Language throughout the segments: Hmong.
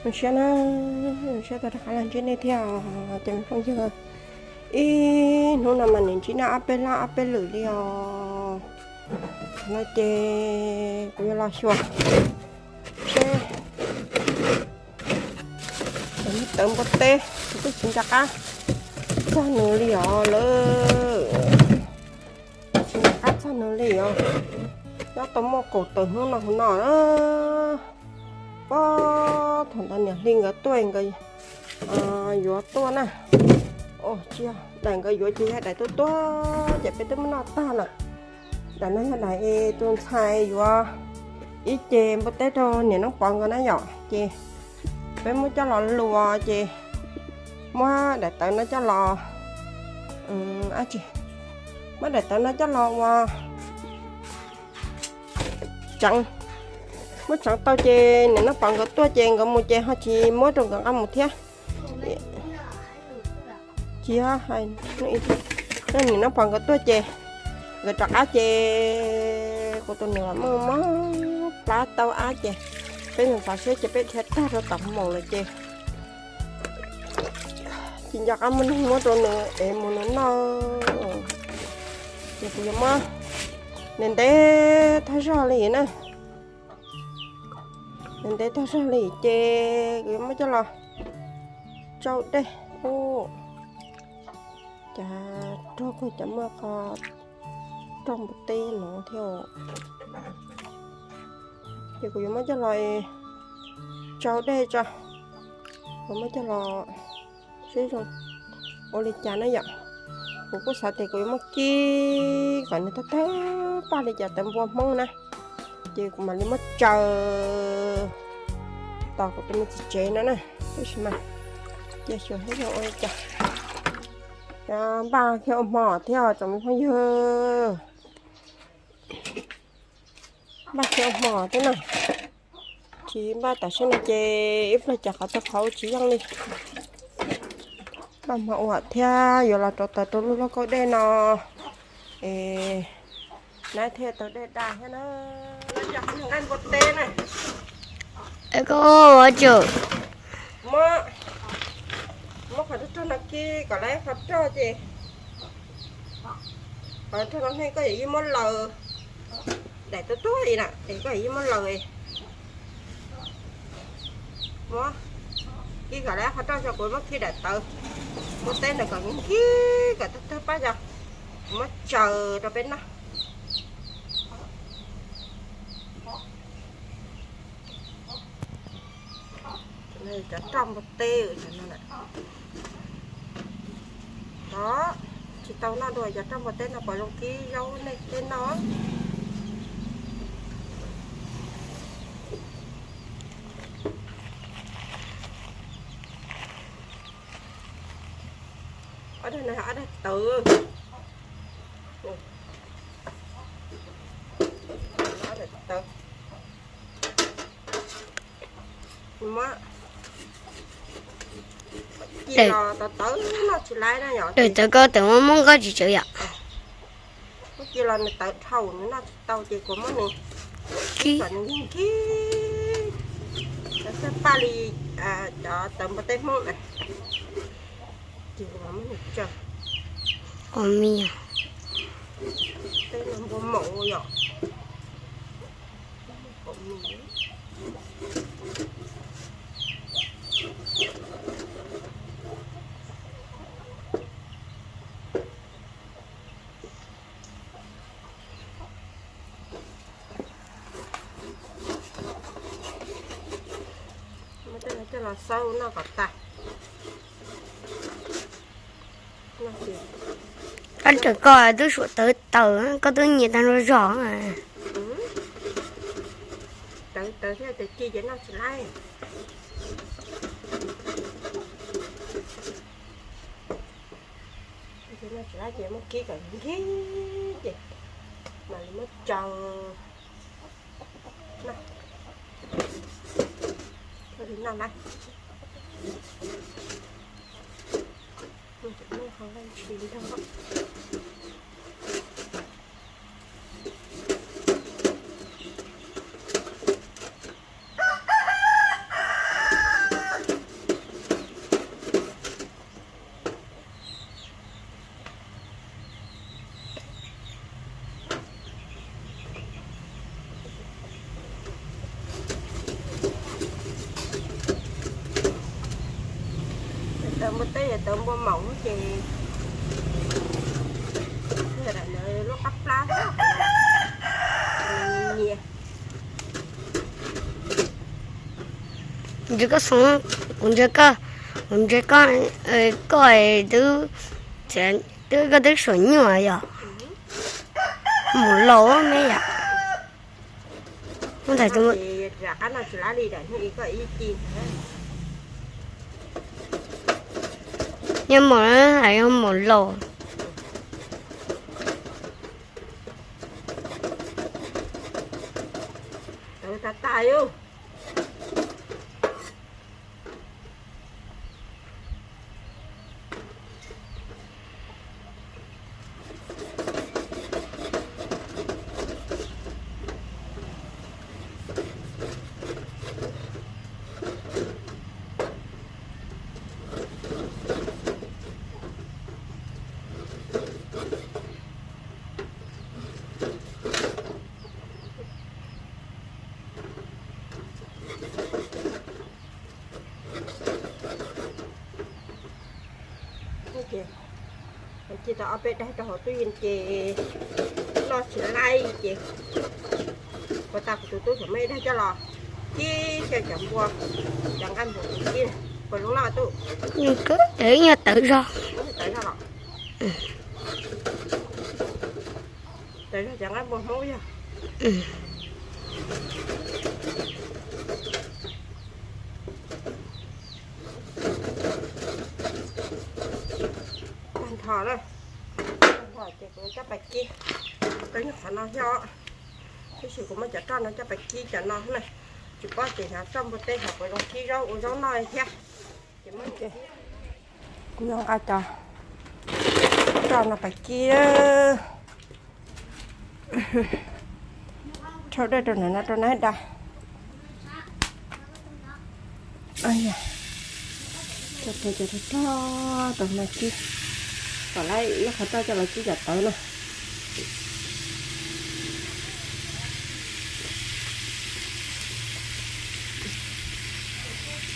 Zoo siab na, zoo siab tau rov qab los ntsib nej thiab os cov me phooj ywg. Ib hnub no mas nim ntsib nej ob peb lab ob peb lwm li os. Thaum no ces kuv yuav los xyuas seb tawv npua teb, kuv twb tsis nco qab txog nws li os lawm. Tsis nco qab txog nws li os. Nyob tau muaj kaum tawm hnub no hauv no na. Pob thaum ntawd niam Hli nkawd tuaj nkawd yuav tuaj na. Tsis yog, daim nkawd yuav ces yog daim tuaj tuaj ces peb twb muab noj tag lawm. Daim no yog daim tus ntxhais yuav ib ce npua teb rau niam Noob Pov nkawd na yom, ces peb muab coj los luas ces muab daim tawv no coj los, muab daim tawv no coj los ua tseev. Muab tseev tau ces niam Noob Pov nkawd tuaj ces nkawd mus ces ho tsis muab rau nkawd nqa mus thiab. Tsis yog, niam Noob Pov nkawd tuaj ces nkawd rov qab ces kuv tus niam muaj mob plab tau ab ces peb mus xav seb ces peb dhia tag rau tom maum lawm ces tsis nco qab muab neeg muab rau nws es mus nws noj. Ces kuv yuav muab, ntev ntev tag zog li na, ntev ntev tag zog li ces kuv yuav muab coj los tsau dej ub. Cas rog kuj cov muaj qhov rog npua teb no thiab. Ces kuv yuav muab coj los tsau dej tso, kuv muab coj los seb zoo ua li cas na yom. Kuv kuj xav tias kuv yuav muab kib kom nws tawg tawg paj li cov tawv npua Hmoob na, ces kuv mam li muab tsaws tos kuv tus me txiv tsev no na. Tab sis mas cia xyuas seb zoo ua li cas. Npaj kiag ua hmo thiab tsoom me phooj ywg, npaj kiag ua hmo thiab na. Tsis npaj tam sim no ces ib pliag cas qhov tau qhov tsis yeej li. Npaj hmo ua thiab yuav los rau taws rau lub lauj kaub dej no es nab thiaj tau dej da thiab na. Nqaij npua teb na. Koj ua tsaug. Muab, muab qhov rog rog no kib kom lawv qhov rog ces qhov rog no nej koj yam yeej muab laws daim tuaj tuaj li na es koj yam yeej muab laws. Muab kib kom lawv qhov rog tso, kuv muab khi daim tawv npua teb ntawd kom nkig kom tawg tawg pab tso, kuv muab tsaws rau peb noj. Cov roj npua teb no, tsis tau noj dua cov roj npua teb no puas zoo kib zaub nej kib noj. Ob daim no ob daim tawv, ob daim tawv. Muab ci los tawv tawv noj tsis laib na yom. Tawv tawv koj tawv muab muab nkoj tsis tsawv yom. Muab ci los nws tawv dhau nws noj tsis tau ces kuv muab nws kib kom nws nkig nkig, tawv tawg paj li cov tawv npua teb Hmoob na. Ces kuv muab nws tsaws. Ua mi, teb no npua maum yom. Muab tej no coj los xaub noj kom tas. Koj ntawm koj twb suam tawv tawv, koj twb nyiam tag nrho zog. Tawv tawv thiab tawv ci ces noj tsis laib. Noj tsis laib ces muab kib kom nkig ces mam li muab tsaws. Noj, noj lawm. Npua teb yog tawv npua maum ces lub qab plab nyias. Ntsia koj xoob, kuv ntsia koj, kuv ntsia koj, koj twb, twb koj twb suam nyuj yog mus laus me yom. Ntawm nyob mus hais yog mus laus. Ces tau ob peb daim rau hauv tub yees ces noj tsis laib ces ua tau kuv tus tub txawm muab ib daim coj los kib xyaw cov npua, cov nqaij npua kib, puas zoo noj tub? Tawv zog, tawv zog los, tawv zog cov nqaij npua Hmoob yog. Tag nrho na, tag nrho ces kuv coj pais kib, tau nyob qhov no xwb, tab sis kuv muab cov roj no coj pais kib cov no na, tsis paub ces xyov roj npua teb xyov puas zoo kib zaub ua zaub noj thiab. Ces kuv yuav nqa cov roj no pais kib, rhaub dej rau ntawm no rau nab da. Coj cov roj rau no kib, kom lawv ib qhov roj coj los kib cov tawv na.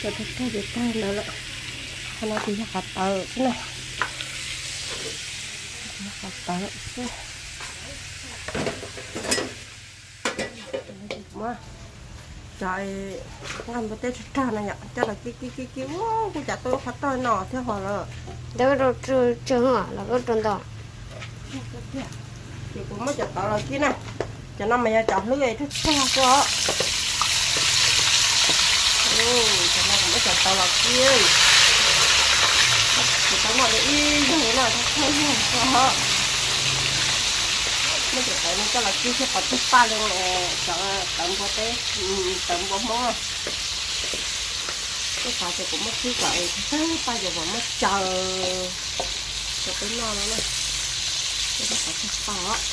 Cov roj roj ces tag ntawd lawm, qhov no ces yog qhov tawv xwb na, qhov tawv xwb. Muab cov nqaij npua teb rog rog no yom coj los kib kib kib kib, ua kuv cas tau qhov roj no thiab ho lawm. Ntawd rau tsawg los koj rau ntau. Ces kuv muab cov tawv los kib na, cov no mas yog cov hlwb rog rog xwb os. Cov no kuv muab cov tawv los kib, kuv tau noj li ib zaug no, tau thawj zaug xwb os. Muab cov tawv no coj los kib thiab pov tag paj li cov tawv npua teb, tawv npua Hmoob. Tej qhov ces kuv muab kib kom tag paj ces kuv muab tsaws rau peb noj no na. Pov tag paj os.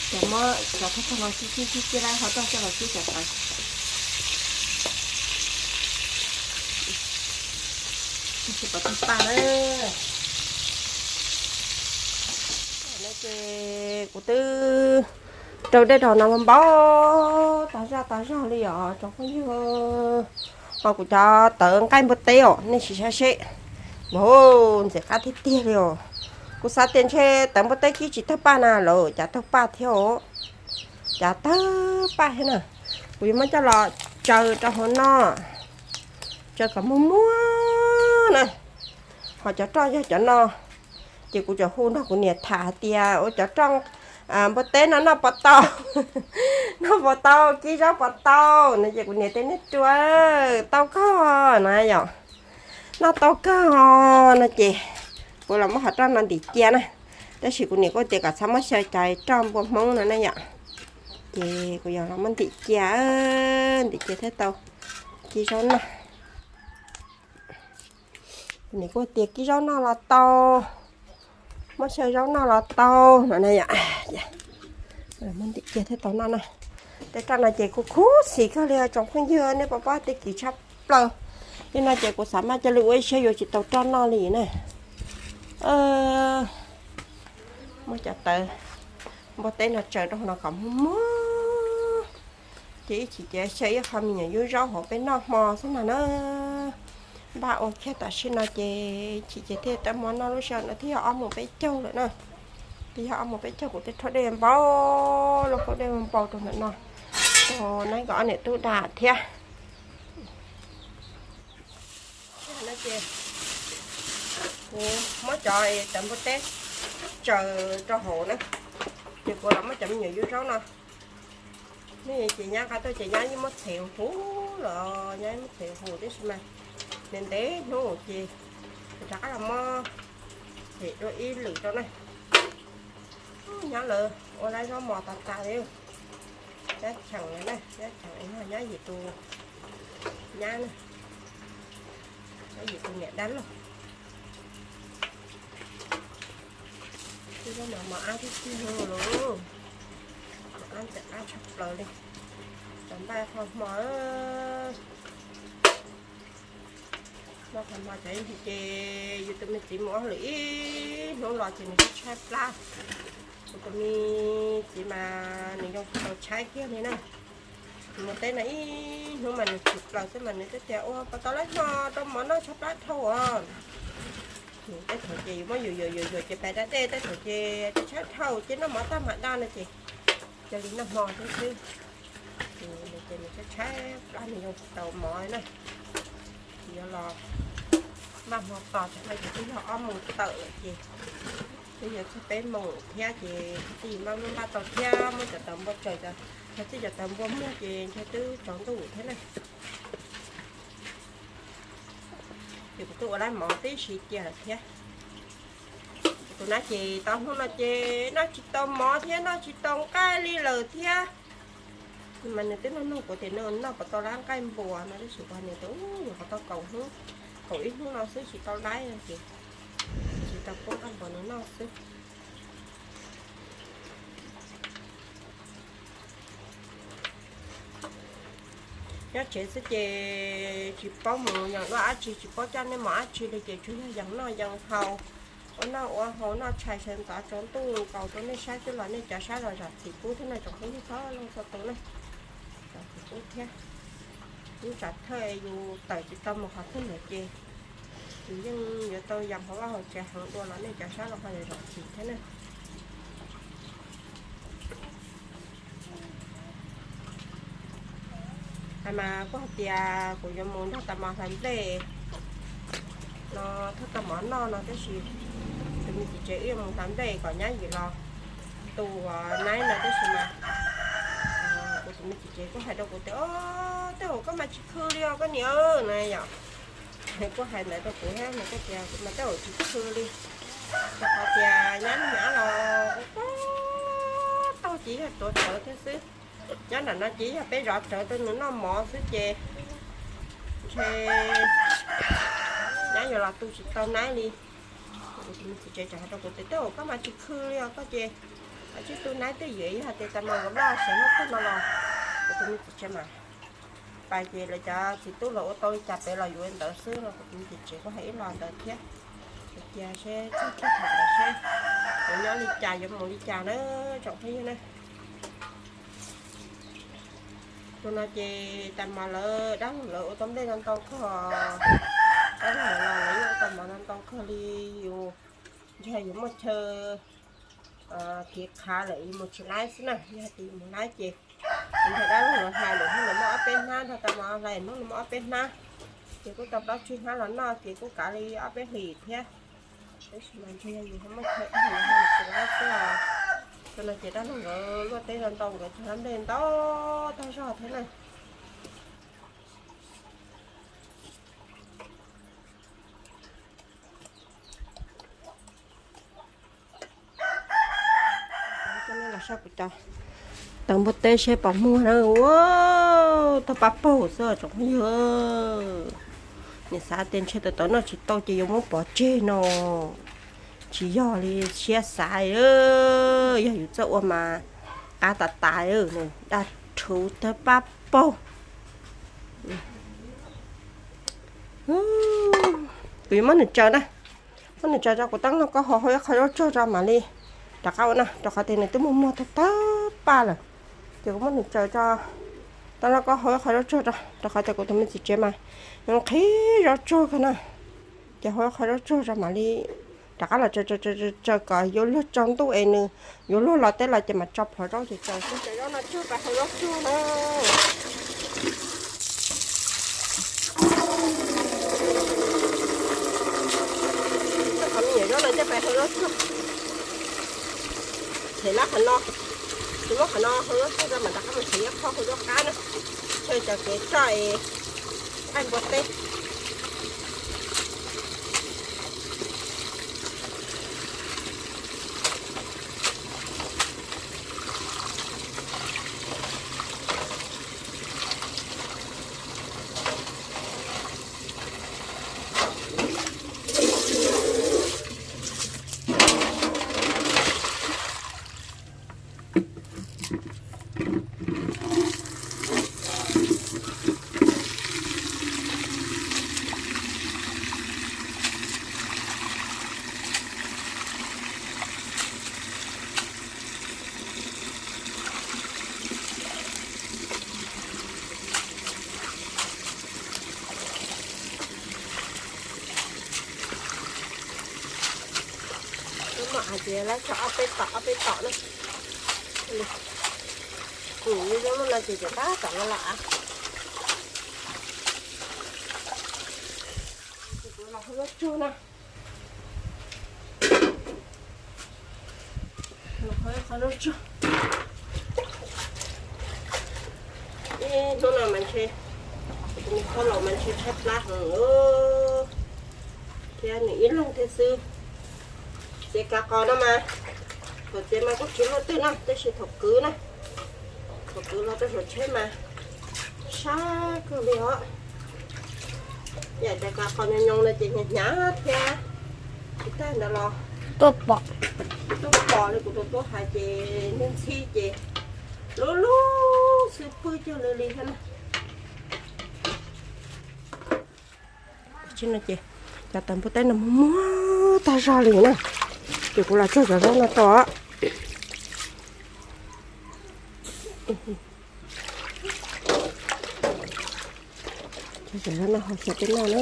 Ces muab cov thawj thawj no kib kib kib kib lawm ho rau coj los kib cov tawv. Pov tag paj na. Ces kuv twb rau dej rau no npau tas zaj tas zog li os tsoom phooj ywg. Ho kuv cov tawv nqaij npua teb os nej sim saib seb, npau ntxim qab tiag tiag li os. Kuv xav tias ntshe tawv npua teb kib tsis tag paj na, lawv cas tag paj thiab os. Cas tag paj thiab na. Kuv yuav muab coj los tsaws rau hauv no, tsaws kom muag muag na. Ho cov roj yog cov no, ces kuv tseem hu nrog kuv niam tham hais tias ua cov roj npua teb no noj puas tau, noj puas tau, kib zaub puas tau no ces kuv niam tias nej ruam, tau kawg na yom, noj tau kawg os no ces kuv los muab qhov roj no ntim cia na. Tab sis kuv niam kuj tias kom txhob muab xyaw cov roj npua Hmoob no na yom, ces kuv yuav los muab ntim cia, ntim cia thiaj tau kib zaub noj. Kuv niam kuj tias kib zaub noj los tau, muab xyaw zaub noj los tau no na yom. Muab ntim cia thiaj tau noj na. Tej roj no ces kuv khuv xim kawg li tsoom phooj ywg, nej puas paub tej kim tshaj plaws. Tej no ces kuv xav maj cia li ua ib siab yuav tsis tau roj noj li na. Muab cov tawv npua teb no tsaws rau hauv no kom muag muag, ces ib chim ces xyaw ib qho me nyuam yub zaub hauv peb noj hmo xwb no na. Npaj ua kiag tam sim no ces chim ces thiaj tau mov noj lub sij hawm no thiaj yog ob moos peb caug lawm na. Twb yog ob moos peb caug kuv twb rhaub dej npau, los rhaub dej npau rau ntawm no, rau neb nkawd ob niam tub da thiab. Ces kuv muab cov tawv npua teb tsaws rau hauv na, ces kuv los muab cov me nyuam yuav zaub no. Nej ces nyab nqa tuaj ces nyab yeej muab txhev huv los nyab yeej muab txhev huv tib si mas, ntev ntev hnub ces rov qab los muab txhev dua ib lwm rau na. Nyab lawv ua lawv zaub mos tas tas li. Nyab cheem na, nyab cheem, nyab yim tus, nyab na, nyab yim tus niam dab laug. Twb zaub mos mos ab tib si lauj, mos ab ntxim qab tshaj plaws li. Cov npaj qhov hmo, npaj qhov hmo cov ib ntsis ces yus tus me txiv mus ua hauj lwm ib hnub los ces nws twb tshaib plab. Kuv tus me txiv mas nws zoo tsis tau tshaib kiag li na. Mus teb no ib hnub mas nws tshwm plaws xwb mas nws twb tias ua puas tau lawv hmo rau mov noj tshaib plab dhau os. Tej thaum ces yus muab yuam yuam yuam yuam ces pais da dej, tej thaum ces twb tshaib dhau ces noj mov tag mam da no ces cia li noj hmo xwb xwb. Ces nws tshaib plab nws zoo tsis tau mov na. Ces yuav los npaj hmo tos, tam no ces twb yog ob moos tawm lawm ces twb yuav txog peb moos thiab ces twb tsis maj muab npaj tau thiab, muab cov tawv npua tsaws, cov txij cov tawv npua muag ces ntshe twb tsaus ntuj thiab na. Ces kuv twb ua lab mov tib si cia lawm thiab. Tus nab ces tau hnub no ces noj tsis tau mov thiab noj tsis tau nqaij li lawm thiab. Mas nws twb nug nug kuv tias nws noj puas tau lab nqaij npua no tab sis kuv hais nws tias nyuam qhuav tau kaum hnub, kaum ib hnub no xwb tsis tau laib no ces tsis tau pub nqaij npua nws noj xwb. Nyob tsev xwb ces tsis paub mus yees dab tsi, tsis paub coj nej mus dab tsi li ces tsuas yog yees noj yees haus, ua noj ua haus noj tshais sawv ntxov tsaus ntuj nkaus rau nej saib xwb los nej cov saib los zam txim pub thiab no tsoom phooj ywg txhua leej txhua tus na. Zam txim pub thiab. Ib tsam thawj yus tawm tsis tau mus qhov twg lawm ces yus yeej yuav tau yees hauv vaj hauv tsev heev dua los nej cov saib los ho zam txim thiab na. Hais mas kuj hais tias kuv yuav mus nrog tais mos hlais nplej no thiab tau mov noj no tab sis tus me txiv tsev wb yuav mus hlais nplej kom nyab yim los tu naib no tab sis mas kuv tus me txiv tsev kuj hais rau kuv tias, Tej zaum koj mas tsis khw li os koj niam na yom. Nws kuj hais ntawd rau kuv thiab nws kuj tias kuv mas tej zaum tsis khw li, rau qhov tias nyab nyab los ua tau ces yog tuav rawv thiab xwb. Nyob nram no ces yog peb zov rawv rau nws noj mov xwb ces ntshe nyab yuav los tu tsis tau naib li. Kuv tus me txiv tsev tseem hais rau kuv tias, Tej zaum koj mas tsis khw li os koj ces, koj tsis tu naib twj ywm yog tias tais mos nkawd npaj sawv noj tag no los. Kuv tus me txiv tsev mas pais ces lawv cov txiv tub los ua tau li cas pem los yuav ntawd xwb no. Kuv tus me txiv tsev kuj hais ib los ntawd thiab. Cia seb txog thaum ntawd seb yuav nyob li cas yuav mus li cas na tsoom phooj ywg na. Tus no ces tais mos lawv dab laug lawv ua tau nplej ntau ntau kawg, dab laug lawv los lawv yeej ua tau mov ntau ntau kawg li. Yus ntshe yus muaj chaw kev qhav lawm yus mus tsis laib xwb na, yog tias yus mus laib ces yus nrog dab laug lawv hlais lawm hnub nws muaj ob peb hnab, nrog tais mos hlais hnub nws muaj ob peb hnab, ces kuj tau plaub tsib hnab los noj ces kuj kav li ob peb hlis thiab. Tab sis mas ntshe yog yus ho muaj chaw ib yam yus ho mus tsis laib xwb os. Tus no ces dab laug nkawd luaj teb ntau ntau nkawd cog lab nplej ntau tag zog thiab na. Coj nej los saib kuv cov tawv npua teb seb puas muag na. Ua tau pab paug xwb tsoom phooj ywg. Nim xav tias ntshe tus tawv noj tsis tau ces yuav muab pov tseg no, tsis yog li siab xav. Yog yus txawj ua mas qab tas tas, daj rhuv tawg pab paug. Kuv yuav muab nws tsaws na, muab nws tsaws tso kuv tab no koj ho hau ib qho zaub tsag tso mam li rov qab ua na, rau qhov tias nws twb muag muag tag tag paj lawm. Ces kuv muab nws tsaws tso, Los koj hau ib qho zaub tsuag rau, rau qhov tias kuv tus me txiv tsev mas nws nqhis zaub tsuag kawg na. Ces hau ib qho zaub tsuag rau mam li rov qab los tsaws tsaws tsaws kom yuav luag tsaus ntuj es nws yuav luag los teb los ces mam tso plhuav zaub ces tsaws xwb. Cov zaub no tsuag pais hau zaub tsuag na. Cov me nyuam zaub no coj pais hau zaub tsuag. Them lab qhov no, tsis muab qhov no hau zaub tsuag rau mam rov qab mus them ib qho hau zaub qab na. Chaw cov kev roj es qaij npua teb. Lub no hais tias lawv tso ob peb tom ob peb tom na. Kuv lub no ces cov tab tom los lawm. Kuv los hu lub tsuag na. Los hu qhov lub tsuag. Ib hnub no mas ntshe, tus me tub laus mas ntshe tshaib plab heev thiab nws ib leeg thiab xwb. Txiav kav qos no mas, thaum txiav mas kuj tsis luaj twg na, tab sis thaum kwv na, thaum kwv los rau saum tsheb mas sab kawg li os. Yam cov kav qos nyoos nyoos no ces hnyav hnyav thiab, tsis tag ntawd los tuaj pom, tuaj pom li kuv tus tub hais ces ntxhib ntxhib ces lub lub xwb pwj cuag li li thiab na. Tsis no ces cov tawv npua teb no muag muag tag zog li na. Ces kuv los tsuag cov zaub no tso. Cov zaub no ho xyaw tej no na.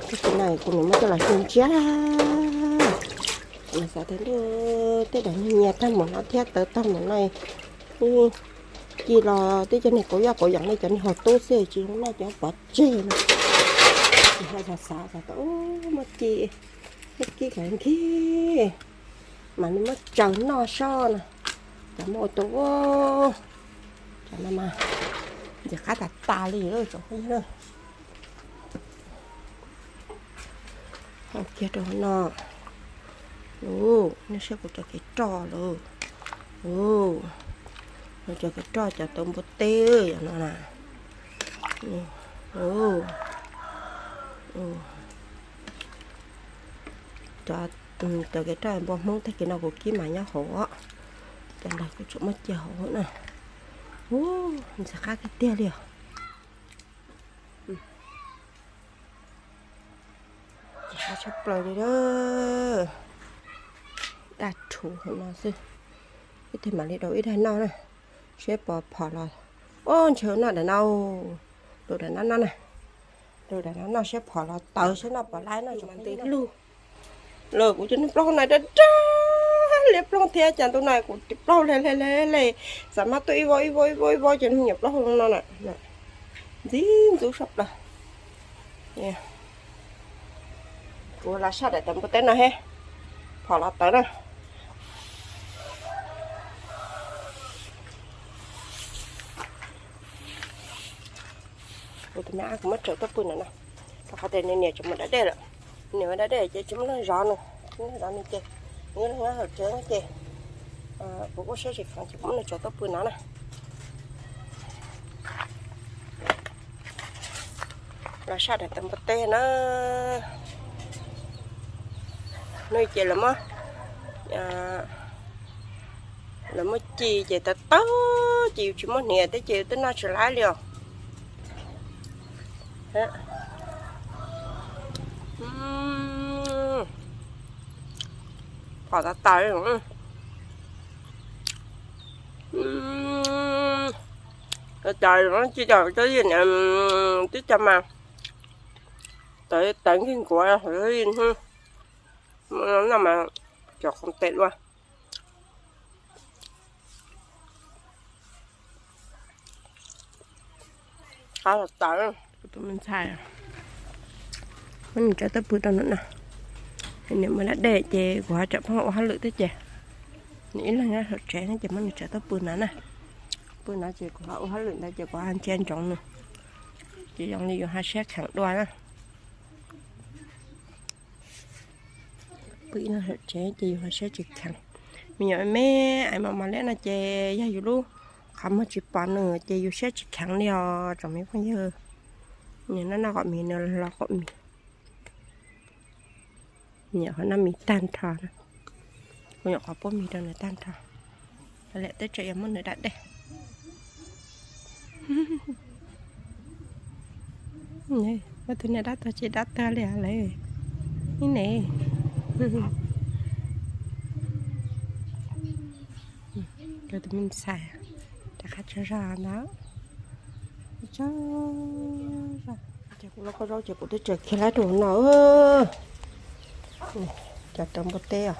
Tej no kuv nws muab coj los xyaw ntsia. Kuv xav tias tej daim nyias tag mus no thiab tawv tag mus no, ci los twb cov niag kauv yoj kauv yees li cov niag haus tub xwb tsis zoo noj cov pov tseg no. Ces ho xav xav xav tias muab ci, muab ci kom nkig mas nws muab tsaws noj soj na. Cov muaj ua tus, cov no mas ntxim qab tas tas li tsoom phooj ywg. Hau kiag rau hauv no. Ub, nej saib kuv cov kev roj lawm. Ub, kuv cov kev roj cov tawv npua teb yom no na. Ub, cov, cov kev roj npua Hmoob tag kis no kuv kib mas nyob hauv os. Cov ntawd kuv tsuas muab cia hauv na. Ub, ntxim qab tiag tiag li os. Ntxim qab tshaj plaws li na. Daj rhuv hauv no xwb. Ib teg mam li daus ib daig noj na, seb puas phom los. Ub, ntshe noj daim no, daus daim no noj na. Daus daim no noj seb phom los tawv seb noj puas laib no. Ntws lug lawm kuv cov niag plaub hau no dawb dawb liab ploog thiab, cas ntu no kuv plaub hau hle hle hle hle, xav mas tuaj ib vov ib vov ib vov ib vov cov me nyuam plaub hau no na. Ntxim ntxub saj plaws. Kuv los saj daim tawv npua teb no he, phom los tawv na. Kuv tus me ab kuv muab tsaws tuaj pw no na, rau qhov tias nws niam tseem mus da dej lawm. Niam mus da dej ces tsis muaj neeg zov nws, tsis muaj neeg zov nws ces nws nyob hauv tsev ces kuv kuj siab tsis kheev ces kuv muab nws tsaws tuaj pw no na. Los saj daim tawv npua teb na. Hnub ces lawv muab, lawv muab ci ces tawv tawv ces yus tsis muab hniav thiab ces yus twb noj tsis laib li os. Phom tas tas li. Cov ci cov cov yim niam twb cov mas tawv tawv nkeeg nkuav no mas cov khoom tes dua. Qab los tawv. Tus me ntxhais muab nws tsav tuaj pw rau no na. Niam mus da dej ces kuv ho tseem pheej ua hauj lwm thiab ces nws ib leeg nyob saum tsev no ces muab nws tsav tuaj pw no na. Pw no ces kuv ho ua hauj lwm ntawd ces kuv ho ntsia ntsoov nws. Ces zoo li yus ho siab kheev dua na. Pw ib leeg saum tsev ces yus ho siab tsis kheev. Me nyuam me me ais mos mos liab no ces yog yus lub qhov muag tsis pom nws ces yus siab tsis kheev li os tsoom me phooj ywg. Nws noj noj qaum mis, nws los qaum mis. Nyuam qhuav noj mis tag nrho, kuv nyuam qhuav puab mis rau nws tag nrho. Lawm twb tseem yuav muab nws da dej. Muab tus niag dab tuag tsis dab tuag li lawm. Ib ne. Tus me ntxhais rov qab tsaug zog ntag. Tsaug zog. Ces kuv lub qhov zaub ces kuv twb tseem khiav lab rau no. Cov tawv npua teb os,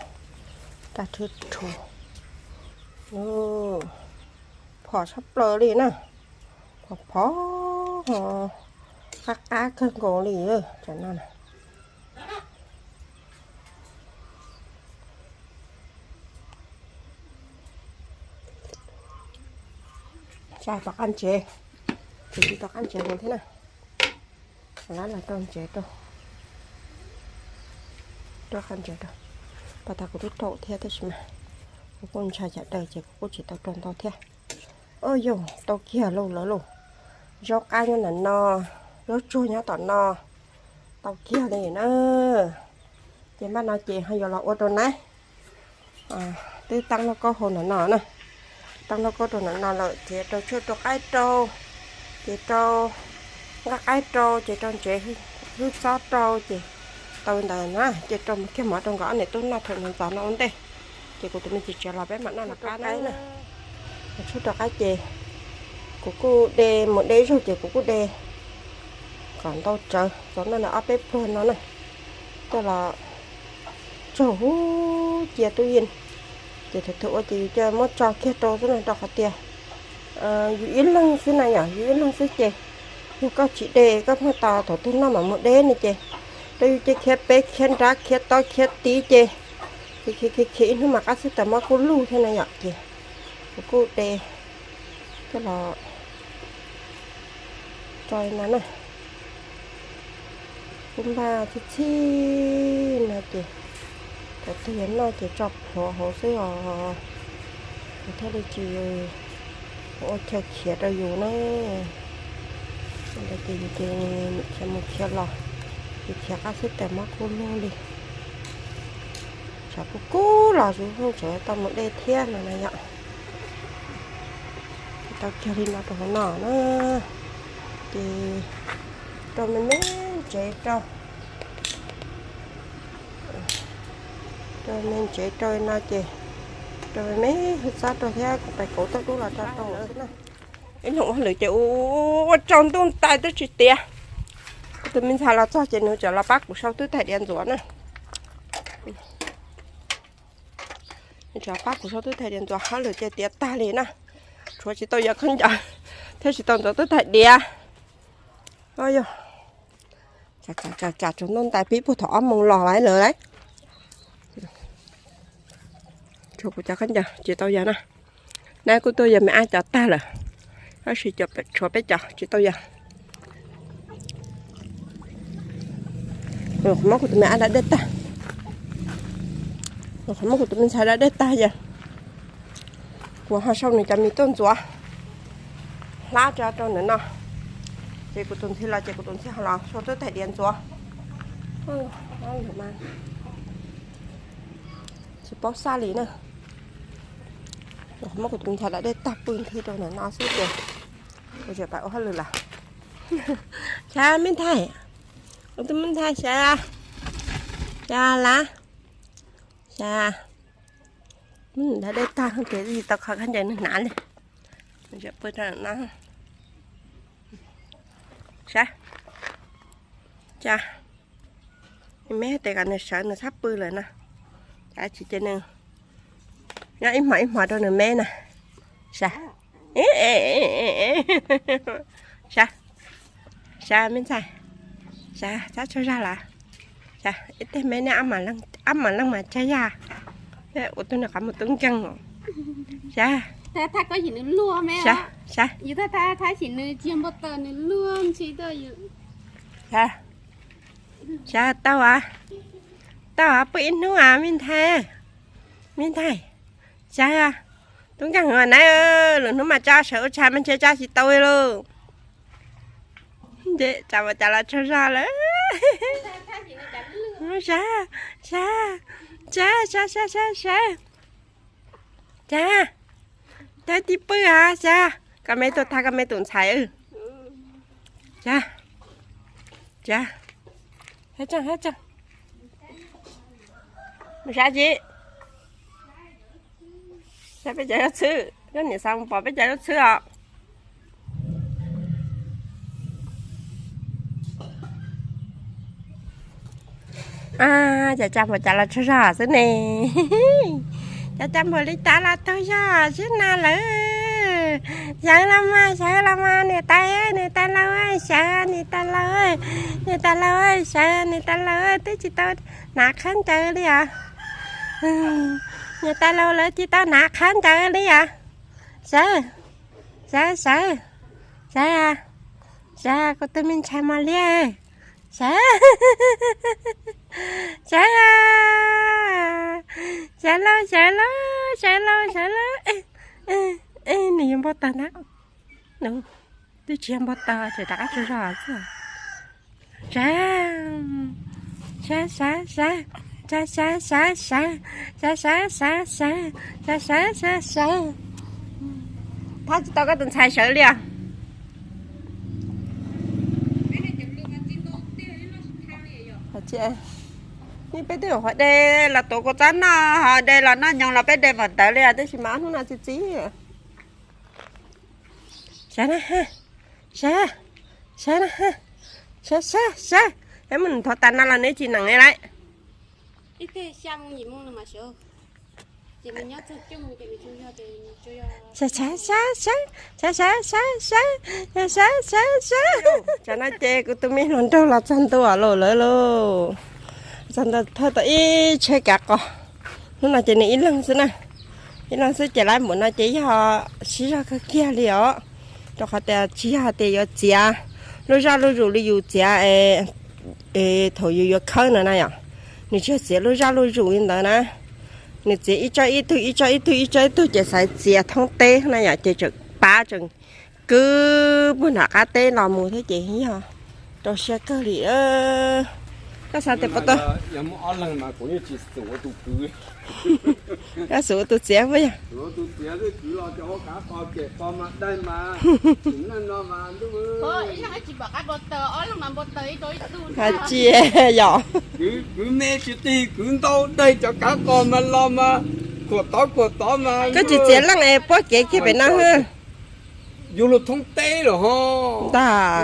raj rhwb rhuv, phom tshaj plaws li na, phom phom qab qab kawg nkaus li cov no. Tsa tom qab ntsev, tsis tom qab ntsev heev thiab na. Lab los rau ntsev rau, rau qab ntsev rau. Pas tas kuv twb rau thiab tab sis mas kuv kuj ntshai chav daws ces kuv kuj tsis tau rau ntau thiab. Ua yog tau kiag lauj lawv lauj, zaub qab nyob ntawm no, zaub tsuag nyob tom no, tau kiag li na. Ces npaj no ces ho yuav los ua rau na. Twb tab lauj kaub hau ntawm no na, tab lauj kaub rau ntawm no lawm ces rau tshuaj rau qaib rau, ces rau nqaij qaib rau, ces rau ntsev hwj txob rau, ces tau ntawd na ces rau mus kiag mov rau nkawd ob niam tub noj thaum ntxov no ua ntej. Ces kuv tus me txiv tsev los peb mam noj los qab na. Tshuaj rau qaib ces kuv kuj de mus de ib zaug ces kuv kuj de kom ntau tsawv txog no na, ob peb pluag no na. Coj los tsaug huv cia tub yeej, ces thaum twg ua ces yus cia muab tso kiag rau xwb na, rau qhov tias yus ib leeg xwb na yom, yus ib leeg xwb ces yog koj tsis de koj pheej tos thaum twg noj mam mus de ne ces rau yus ces khiav pem khiav nrad khiav tod khiav tid ces khiav khiav khiav ib hnub mas qab xwb tas mob kub lug thiab na yom. Ces kuv kuj de coj los tso no na. Kuv npaj txhij txhij no ces thaum twg yuav noj ces tso plhuav hauv xwb os, thiaj li tsis ua chaw khiav rau yus na. Ntawd ces yus ces khiav mus khiav los, yus khiav qab xwb tas mob kub lug li. Tshav kub kub los yus yeej tseem tau mus de thiab no na yom. Tau kiag li no rau hauv no na, ces rau me me ntsev rau, rau me ntsev rau no ces rau me me hwj txob rau thiab kuv pais kauv tauj dub los rau rau xwb na. Ib leeg ua hauj lwm ces ua rau ntuj ntais twb tsis tiav. Kuv tus me ntxhais los txog ces nws tseem los pab kuv sau twb thaij diav ntxuav na. Nws tseem pab kuv sau twb thaij diav ntxuav, hauj lwm ces tiav tag li na. Tshuav tsis tau yawg khaub ncaws thiab tsis tau ntxuav twb thaij diav. Yog tsam tsam tsam tsaus ntuj ntais pib puag thaum ob moos los lawm lawm. Tshuav kuv cov khaub ncaws tsis tau yawg na. Nab kuj tuaj yawg me ab cov tag lawm, tab sis tshuav peb cov tsis tau yawg. Qhov muab kuv tus me ab da dej tag, qhov muab kuv tus me ntxhais da dej tag yawg. Kuv ho sau nws cov mis tuaj ntxuav hlab tso rau ntawm no, ces kuv tus ntxhais los ces kuv tus ntxhais ho los sau twb thaij diav ntxuav. Tsis paub xaj li na. Qhov muab kuv tus me ntxhais da dej tag pw nthi rau ntawm no xwb ces kuv tseem pais ua hauj lwm lawm. Xyov me ntxhais, kuv tus me ntxhais xyov, xyov lawm, xyov da dej tag ces tsis tau kho khaub ncaws nws hnav li. Pw rau no. Sav, cas, me tes kom nws sawv nws txhob pw lawm no. Cas tsis cia nws nyob ib hmos ib hmos rau nws me na. Sav, sav, sav me ntxhais, sav, txhob tsaug zog lawm. Sav, ib teg me ne, ob mam leej mas tsag yog ua tus nws qhov muag tub nkeeg. Sav, sav, sav, sav, tau, tau pw ib hnub as me ntxhais, me ntxhais. Sav, tub nkeeg na, lwm hnub mas tso sawv ua tshais mas ntshe tso tsis tau li lauj. Ces tsam mus cas los tsaug zog lawm. Sav, sav, sav, sav, sav, sav, sav, sav, tib pw as sav, koj me tuaj tag koj me tus ntxhais. Sav, sav, sav, mus sav tsis, sav peb cov zaub txhwb, koj niam xav mus pom peb cov zaub txhwb os. Cas tsa npam cas los tsaug zog xwb ne. Cas tsa npam li cas los tsaug zog xwb na lawm. Sawv los mas, sawv los mas niam tais, niam tais laus, sawv niam tais laus, niam tais laus, sawv niam tais laus, twb tsis tau hnav khaub ncaws li os. Niam tais laus lawv tsis tau hnav khaub ncaws li os. Sawv, sawv, sawv, sawv, sawv kuv tus me ntxhais mos liab, sawv, sawv, sawv lauj, sawv lauj, sawv lauj, sawv lauj. Nws yuav npau taws na. Twb tsis yog npau taws ces rov qab tsaug zog xwb. Sav, sav, sav, sav, sav, sav, sav, sav, sav, sav, sav, sav, sav, sav, sav, sav. Thov tsis tau koj tus ntxhais sawv li os. Peb twb ua de los tuav kua txob noj, ho de los noj nyoos los peb de npam ntawd li os, tab sis mas ob hnub no txi txiv. Sav na, sav, sav na, sav, sav, sav. Peb mus thov tas no los neb tsis neem li lawm. Sav, sav, sav, sav, sav, sav, sav, sav, sav, sav, sav, sav. Tsam no ces kuv tus me hluas nraug los txog ntua lawm lawm lauj. Txog ntua thawj tau ib tsheb kav qos. Hnub no ces nws ib leeg xwb na. Ib leeg xwb ces lawv mus no ces yog siv zog kawg kiag li os. Rau qhov tias tsis yog hais tias yuav txiav lub zoj lub zus li yus txiav thaum yus yuav khawb no na yom. Nws tsis yog txiav lub zoj lub zus li ntawd na. Nws txiav ib tsob ib tug ib tsob ib tug ib tsob ib tug ces xaiv txiav thoob teb na yom, ces tseem pab tseem kwb puag nram qab teb los mus thiab ces yog rau siab kawg li. Koj xav tias puas tau, koj xav ua tus txiav puas yog? Hais tias yog kwv me tsis tig kwv ntau daig cov kav qos mas los mas khuam tod khuam tod mas. Koj tsis txiav leej es puab kev kiag pem no. Yuav luag thoob teb los ho. Ntag,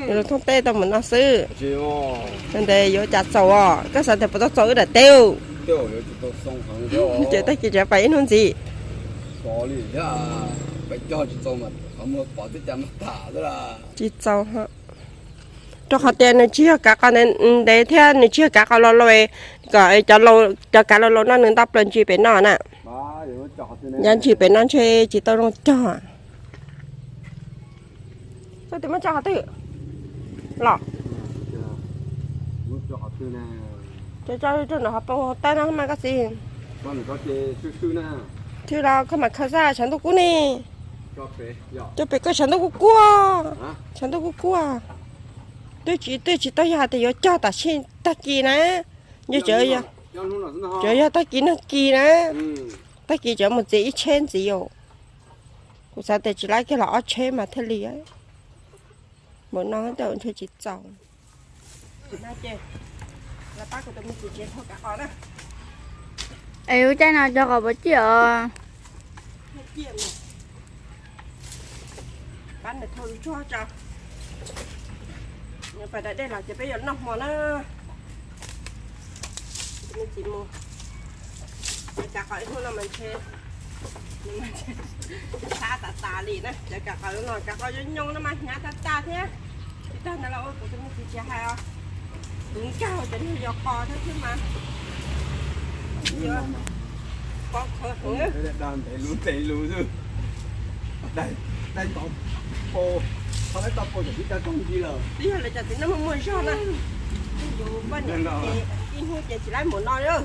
yuav luag thoob teb tau mus no xwb. Ntev yuav cas txaus os, koj xav tias puas tau txaus wb daim teb. Ces tag kis tseem pais ib hnub ntxiv. Tsis txaus, rau qhov tias nws tsis yog kav qos ntev thiab nws tsis yog kav qos laus laus, kom cov kav laus laus no nws nto plaws ntsis pem no na. Yav ntsis pem no ntshe tsis tau zoo cog. Koj twb muab tso qhov twg los? Tso tso rau nram qhov pob tawb no mas koj txiv. Thwj los koj mam khaws xwb, tshav ntuj kub ne. Coj pem koj, tshav ntuj kub kub, tshav ntuj kub kub. Twb tsis, twb tsis tau yog hais tias yuav cog tam sim tag kis na. Yog, cov yog tag kis nag kis na. Tag kis cov mus txiav ib tsheb ntxiv os. Kuv xav tias tsis laib kiag los ob tsheb mas thiaj li. Npaum no tej ntshe tsis txaus. Es ua caij no cog qos puas ciaj os? Pab nws thau tsuag tso. Nws pais da dej los ces peb yuav noj hmo na. Txiv mus, kav qhov ib hnub no mas ntshe sab tas tas li na, cov kav qhov no kav qhov nyob nyob no mas hnyav tas tas thiab. Tsis tag ntawd los ua kuv tus me txiv tsis hais os, kuv nkag cov niag yos qos thiab xwb mas. Yuav pov khawv heev. Ntev lus ntev lus xwb. Dai tod pau, tod laib tod pau tawm tib tag tog nti lawm. Twb yog lawv cov txiv neej muaj muaj zog na. Yus poj niam ces ib hnub ces tsis laib mus no lawm.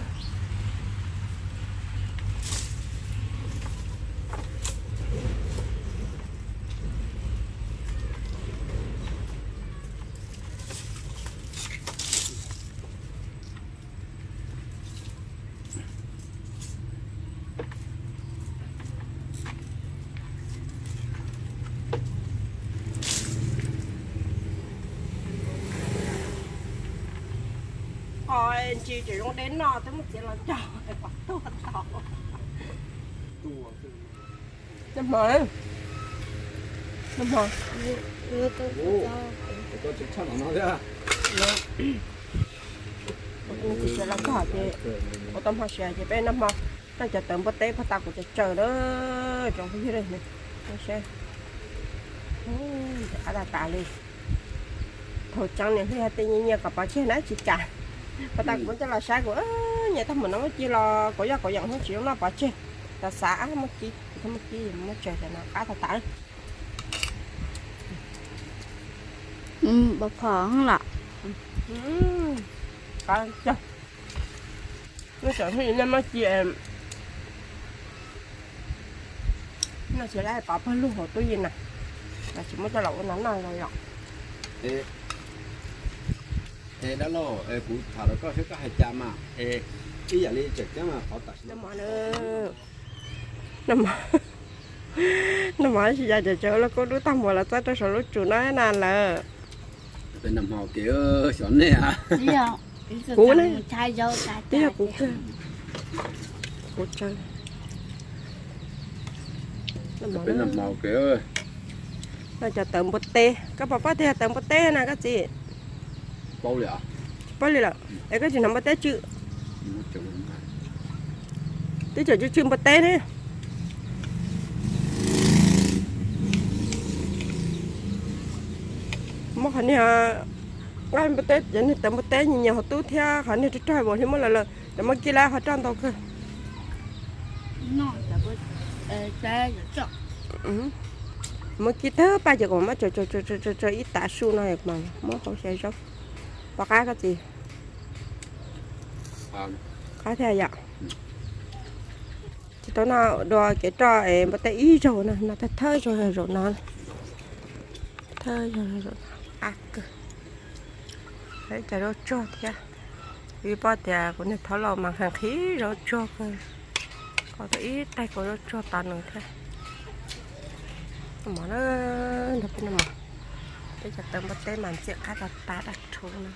Qos ntsis tseem zoo deb no twb muab txiav los nrog pom tuaj tau. Noj hmo, noj hmo. Kuv tus txiv siav los txog ces ua tau hmo siav ces peb noj hmo. Noj cov tawv npua teb pag tas kuv tsaws tsaws na, tsoom phooj ywg, seb. Qab tas tas li. Thaum tseem niam hlij hais tias nyias nyias kom pov tseg na tsis kam. Pag tas kuv muab coj los saib kuv, nyias tag mus no muab ci los kauv yoj kauv yeem hnub tsis zoo noj pov tseg. Tos xav muab ci, kuv thiaj muab ci muab tsaws tam no qab tas tas. Pov phom lawm. Qab cog. Noj tseem hlij nej muab ci, noj tsis laib pov pawg lug hauv tub yim na. Los tsis muab coj los ua no noj los yom. Es dab laug, kuv tham rau koj saib koj hais cas mas, es ib yam li tseem ceeb mas qhov tam sim no. Noj mov, tsis ya cov cov lauj kaub dub tag npaum los txob rau saum lub tsum no na lawm. Peb noj hmo kev xyov nej a. Kuv ne, twb yog kuv kawg. Kuv tsaws. Peb noj hmo kev. Noj cov tawv npua teb, koj puas paub tias tawv npua teb na koj txiv? Paub li os. Paub li lawm es koj tsis hnov npua teb tsw? Twb tseem tsw tsw npua teb ne. Muab qhov niag nqaij npua teb, cov niag tawv npua teb nyias nyias hauv tub thiab qhov niag rog rog uas hli muab lawm lawm ces muab kib lawm qhov roj ntau kawg. Muab kib tawg paj ces kuv muab tsaws tsaws tsaws ib tav su no muab hau xya zaub. Pom qab koj txiv? Qab thiab yom. Tsis tau noj dua kev roj es npua teb ib zaug no, noj thawj thawj zaug zaum no. Thawj zaug zaum no qab kawg. Ib co zaub tsuag thiab. Vim paub tias kuv niag thab laus mas nqhis nqhis zaub tsuag kawg. Kho tau ib tais kuv zaub tsuag tos nws thiab. Noj mov na, nrog peb noj mov. Peb cov tawv npua teb mas ntxim qab tas tas dab rhuv no.